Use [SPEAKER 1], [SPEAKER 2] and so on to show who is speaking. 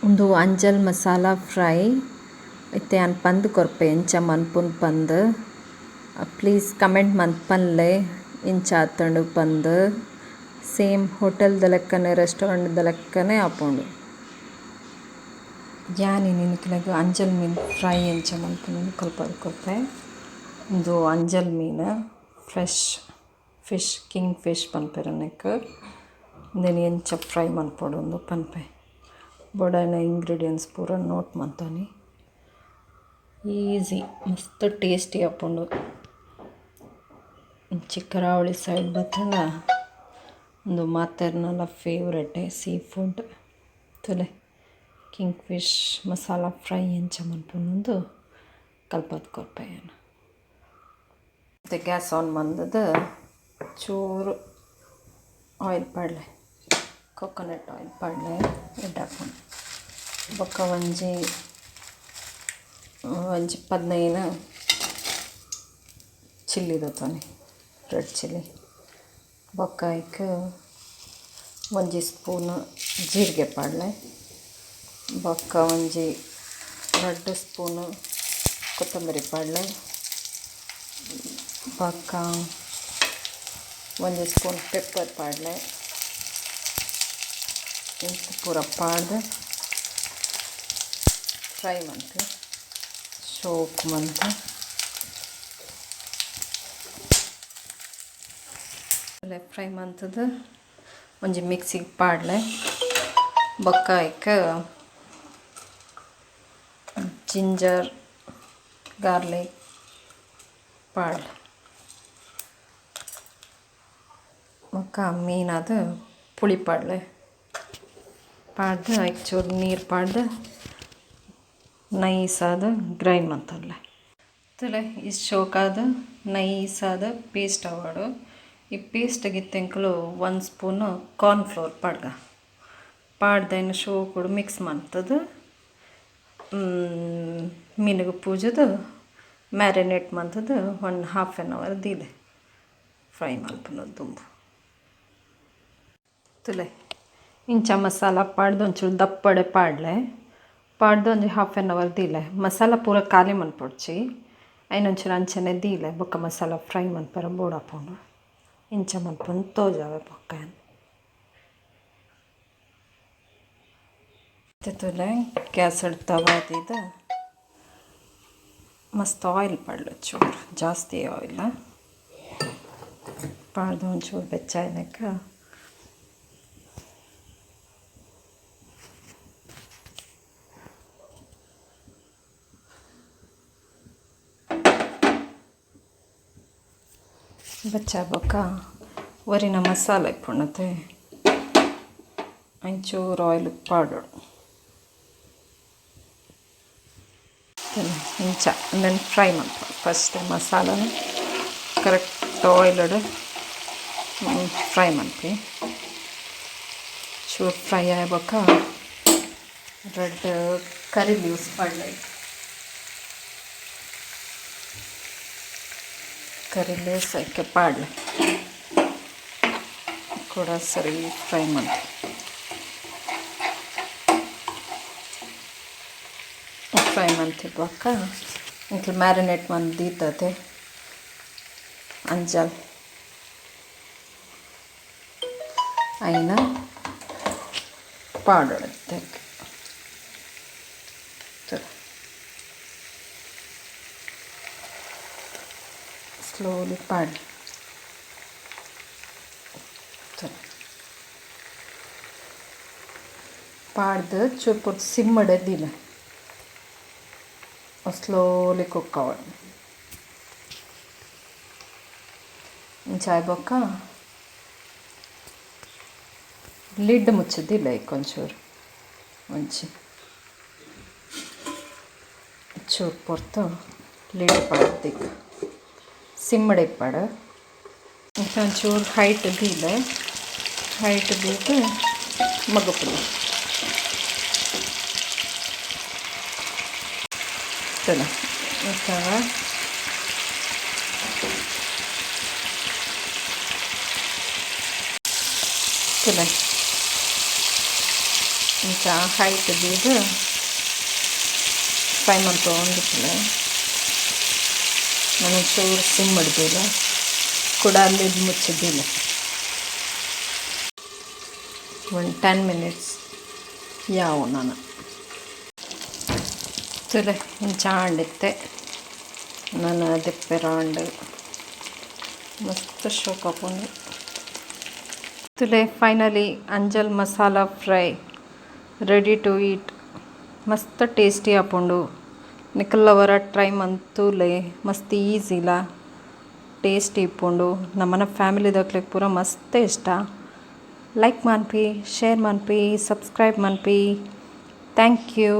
[SPEAKER 1] ಉಂದು ಅಂಜಲ್ ಮಸಾಲ ಫ್ರೈ. ಇತ್ತೆ ಯಾನ್ ಪಂದ್ ಕೊರ್ಪೆ ಎಂಚ ಮನ್ಪುನು ಪಂದ್. ಪ್ಲೀಸ್ ಕಮೆಂಟ್ ಮಂತ್ ಪನ್ಲೆ ಎಂಚ ಆತುಂಡು ಪಂದ್. ಸೇಮ್ ಹೋಟೆಲ್ ದ ಲೆಕ್ಕನೆ ರೆಸ್ಟೋರೆಂಟ್ ದ ಲೆಕ್ಕನೆ ಆಪುಂಡು. ಯಾನ್ ಇನಿ ನಿಕಲೆಗ್ ಅಂಜಲ್ ಮೀನ್ ಫ್ರೈ ಎಂಚ ಮನ್ಪುನು ಕಲ್ಪಾದ್ ಕೊರ್ಪೆ. ಉಂದು ಅಂಜಲ್ ಮೀನ್ ಫ್ರೆಶ್ ಫಿಶ್ ಕಿಂಗ್ ಫಿಶ್ ಪನ್ಪೆರ್ ನೆಕ್ಕ್. ಉಂದೆನ್ ಎಂಚ ಫ್ರೈ ಮನ್ಪೊಡು ಇಂದ್ ಪನ್ಪೆ. ಬೋಡಾಯಿನ ಇಂಗ್ರೀಡಿಯೆಂಟ್ಸ್ ಪೂರ ನೋಟ್ ಮಂತೊಲಿ. ಈಸಿ ಮಸ್ತ್ ಟೇಸ್ಟಿ ಆಪುಂಡು. ಇಂಚಿ ಕರಾವಳಿ ಸೈಡ್ ಬತ್ತುಂಡ ಉಂದು ಮಾತೆರ್ನಲ ಫೇವರೇಟ್ ಸೀ ಫುಡ್. ತೂಲೆ ಕಿಂಗ್ ಫಿಶ್ ಮಸಾಲ ಫ್ರೈ ಎಂಚ ಮನ್ಪುನು ಕಲ್ಪಾದ್ ಕೊರ್ಪೆ ಯಾನ್. ಇತ್ತೆ ಗ್ಯಾಸ್ ಆನ್ ಮಂತುದು ಚೂರು ಆಯಿಲ್ ಪಾಡ್ಲೆ, ಕೊಕೊನಟ್ ಆಯಿಲ್ ಪಾಡ್ಲೆ ಎಡ್ಡೆ ಆಪುಂಡು. ಬೊಕ್ಕ ಒಂಜಿ ಒಂಜಿ 15 ಚಿಲ್ಲಿ ದೆತ್ತೊನಿ, ರೆಡ್ ಚಿಲ್ಲಿ. ಬೊಕ್ಕ ಐಕ್ ಒಂಜಿ ಸ್ಪೂನ್ ಜೀರಿಗೆ ಪಾಡ್ಲೆ. ಬೊಕ್ಕ ಒಂಜಿ ರಡ್ಡ್ ಸ್ಪೂನ್ ಕೊತ್ತಂಬರಿ ಪಾಡ್ಲೆ. ಬೊಕ್ಕ ಒಂಜಿ ಸ್ಪೂನ್ ಪೆಪ್ಪರ್ ಪಾಡ್ಲೆ. ಇಂಚ ಪೂರ ಪಾಡ್ದ್ ಫ್ರೈ ಮಂತ್ ಶೋಕು ಮಂತ್ ಫ್ರೈ ಮಂತುದು ಒಂಜಿ ಮಿಕ್ಸಿಗ್ ಪಾಡ್ಲೆ. ಬೊಕ್ಕ ಐಕ್ ಜಿಂಜರ್ ಗಾರ್ಲಿಕ್ ಪಾಡ್ಲೆ. ಬೊಕ್ಕ ಮೀನಾದ್ ಪುಳಿ ಪಾಡ್ಲೆ. ಪಾಡ್ದ್ ಐಕ್ ಚೂರು ನೀರು ಪಾಡ್ದ್ ನೈಸ್ ಆದ್ ಗ್ರೈಂಡ್ ಮಂತೊನ್ಲೆ. ತೂಲೆ ಇಸ್ಟ್ ಶೋಕಾದ್ ನೈಸ್ ಆದ್ ಪೇಸ್ಟ್ ಆವೊಡು. ಈ ಪೇಸ್ಟ್ ಗ್ ಇತ್ತೆ ಎಂಕುಲು 1 ಸ್ಪೂನ್ ಕಾರ್ನ್ ಫ್ಲೋರ್ ಪಾಡ್ಗ. ಪಾಡ್ದ್ ಐನ್ ಶೋಕುಡು ಮಿಕ್ಸ್ ಮಂತುದು ಮೀನುಗು ಪೂಜುದು ಮ್ಯಾರಿನೇಟ್ ಮಂತುದು 1 ಹಾಫ್ ಆನ್ ಅವರ್ ದೀಲೆ ಫ್ರೈ ಮನ್ಪುನ ದುಂಬು. ತೂಲೆ ಇಂಚ ಮಸಾಲ ಪಾಡ್ದ್ ಒಂಚೂರು ದಪ್ಪಡೆ ಪಾಡ್ಲೆ. ಪಾಡ್ದ್ ಒಂಜಿ ಹಾಫ್ ಆನ್ ಅವರ್ ದೀಲೆ. ಮಸಾಲ ಪೂರ ಖಾಲಿ ಮನ್ಪೊಡ್ಚಿ ಐನ್ ಒಂಚೂರು ಅಂಚನೆ ದೀಲೆ ಬೊಕ್ಕ ಮಸಾಲ ಫ್ರೈ ಮನ್ಪರೆ ಬೋಡಾಪುಂಡು. ಇಂಚ ಮನ್ಪುನು ತೋಜಾವೆ ಬೊಕ್ಕ ಯಾನ್. ತೂಲೆ ಗ್ಯಾಸ್ ಡ್ ತವಾ ದೀದ್ ಮಸ್ತ್ ಆಯಿಲ್ ಪಾಡ್ಲೆ ಚೂರು ಜಾಸ್ತಿ ಆಯಿಲ್ ಪಾಡ್ದ್ ಒಂಚೂರು ಬೆಚ್ಚ ಆಯಿನಕ ಬೆಚ್ಚ ಬೊಕ್ಕ ಒರಿನ ಮಸಾಲೆ ಇಪ್ಪುಂಡತೆ ಒಂಚೂರು ಆಯಿಲ್ ಪಾಡೊಡು. ಇಂಚ ಉಂದೆನ್ ಫ್ರೈ ಮನ್ಪೊಡು ಫಸ್ಟ್ ಮಸಾಲನ್ ಕರೆಕ್ಟ್ ಆಯಿಲ್ಡ್ ಫ್ರೈ ಮನ್ಪಿ. ಚೂರು ಫ್ರೈ ಆಯಿ ಬೊಕ್ಕ ರೆಡ್ ಕರಿ ಲೀವ್ಸ್ ಪಾಡ್ಲೆ. ಕರಿ ಲೀವ್ಸ್ ಐಕೆ ಪಾಡ್ಲೆ. ಕೂಡ ಸರಿ ಫ್ರೈ ಮನ್ಪಿ. ಫ್ರೈ ಮಂತಿ ಬೊಕ್ಕ ಎಂಕ್ಲು ಮ್ಯಾರಿನೇಟ್ ಮಂತ್ ದೀತತೆ ಅಂಜಲ್ ಐನ ಪಾಡೊಡು ಇತ್ತೆ. ಸ್ಲೋಲಿ ಪಾಡ್ಲೆ. ಪಾಡ್ದ್ ಚೂರು ಪೊರ್ತು ಸಿಮ್ಮಡೆ ದೀಲೆ. ಸ್ಲೋಲಿ ಕುಕ್ ಆವಡ್. ಇಂಚ ಆಯಿ ಬೊಕ್ಕ ಲಿಡ್ ಮುಚ್ಚುದು ದೀಲೆ ಐಕ್ ಒಂಚೂರು ಒಂಜಿ ಚೂರು ಪೊರ್ತು ಲಿಡ್ ಪಾಡ್ದ್ ದೀಕ. ಸಿಮ್ಮಡೆ ಇಪ್ಪಡ್. ಇಂಚ ಒಂಚೂರು ಹೈಟ್ ದೀಲೆ. ಹೈಟ್ ದೀದ್ ಮಗ್ಪುಲೆ. ತೂಲೆ ತೂಲೆ. ಇಂಚ ಹೈಟ್ ದೀದ್ ಫ್ರೈ ಮಲ್ತೊಂದಿಪ್ಪುಲೆ. ನನ ಚೂರು ಸಿಮ್ ದೀಲೆ, ಕುಡ ಲಿಡ್ ಮುಚ್ಚಿ ದೀಲೆ. ಒಂದು 10 ಮಿನಿಟ್ಸ್ ಯಾವು ನನ. ತೂಲೆ, ಇಂಚ ಆಂಡಿತ್ತೆ. ನನ ದೆಪ್ಪೆರ ಆಂಡ್. ಮಸ್ತ್ ಶೋಕು ಆಪುಂಡು. ತೂಲೆ, finally anjal masala fry ready to eat. ಮಸ್ತ್ ಟೇಸ್ಟಿ ಆಪುಂಡು. ನಿಕಲ್ನ ಒರ ಟ್ರೈ ಮಂತುಲೆ. ಮಸ್ತ್ ಈಸಿಲ, ಟೇಸ್ಟಿ ಇಪ್ಪುಂಡು. ನಮ್ಮನ ಫ್ಯಾಮಿಲಿದಕ್ಲೆಗ್ ಪೂರ ಮಸ್ತ್ ಇಷ್ಟ. ಲೈಕ್ ಮನ್ಪಿ, ಶೇರ್ ಮನ್ಪಿ, ಸಬ್ಸ್ಕ್ರೈಬ್ ಮನ್ಪಿ. Thank you.